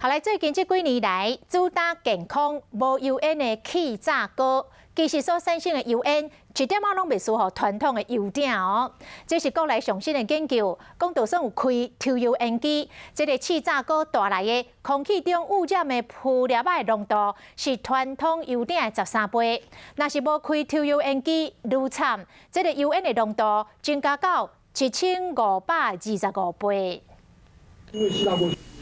好來，最近這幾年來，主打健康無油煙的氣炸鍋，其實所產生的油煙一點仔攏袂輸予傳統的油鼎哦。這是國內上新的研究，講就算有開抽油煙機，這个氣炸鍋帶來的空氣中污染的氟粒仔的濃度是傳統油鼎的13倍。若是無開抽油煙機，愈慘，這个油煙的濃度增加到1525倍。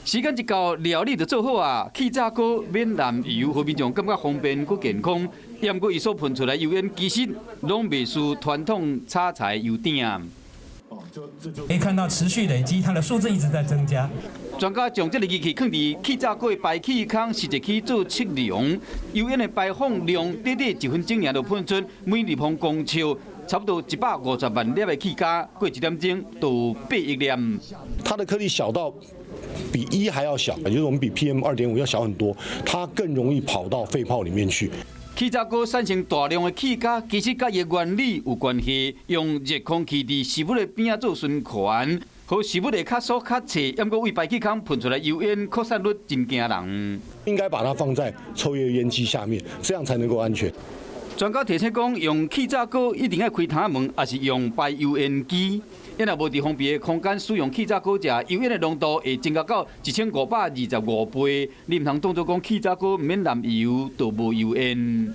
時間一到，料理就做好啊！氣炸鍋免濫油，予民眾感覺方便閣健康。毋過伊所噴出來油煙，其實攏袂輸傳統炒菜油鼎。可以看到持續累積，它的數字一直在增加。專家將這个儀器放佇氣炸鍋的排氣孔，實際去做測量，油煙的排放量，短短一分鐘爾就噴出每立方公尺差不多150萬粒的氣膠，過一點鐘就有8億粒。它的顆粒小到比一還要小，也就是我們比 PM 2.5要小很多，它更容易跑到肺泡裡面去。氣炸鍋產生大量的氣膠，其實佮伊的原理有關係，用熱空氣佇食物的邊仔做循環，予食物會較酥較脆，毋過對排氣孔噴出來油煙擴散率真驚人。應該把它放在抽油煙機下面，這樣才能夠安全。專家提醒講，用氣炸鍋一定愛開窗門，抑是用排油煙機。你若無佇封閉的空間使用氣炸鍋食，油煙的濃度會增加到1525倍。你毋通當作講氣炸鍋毋免濫油，就無油煙。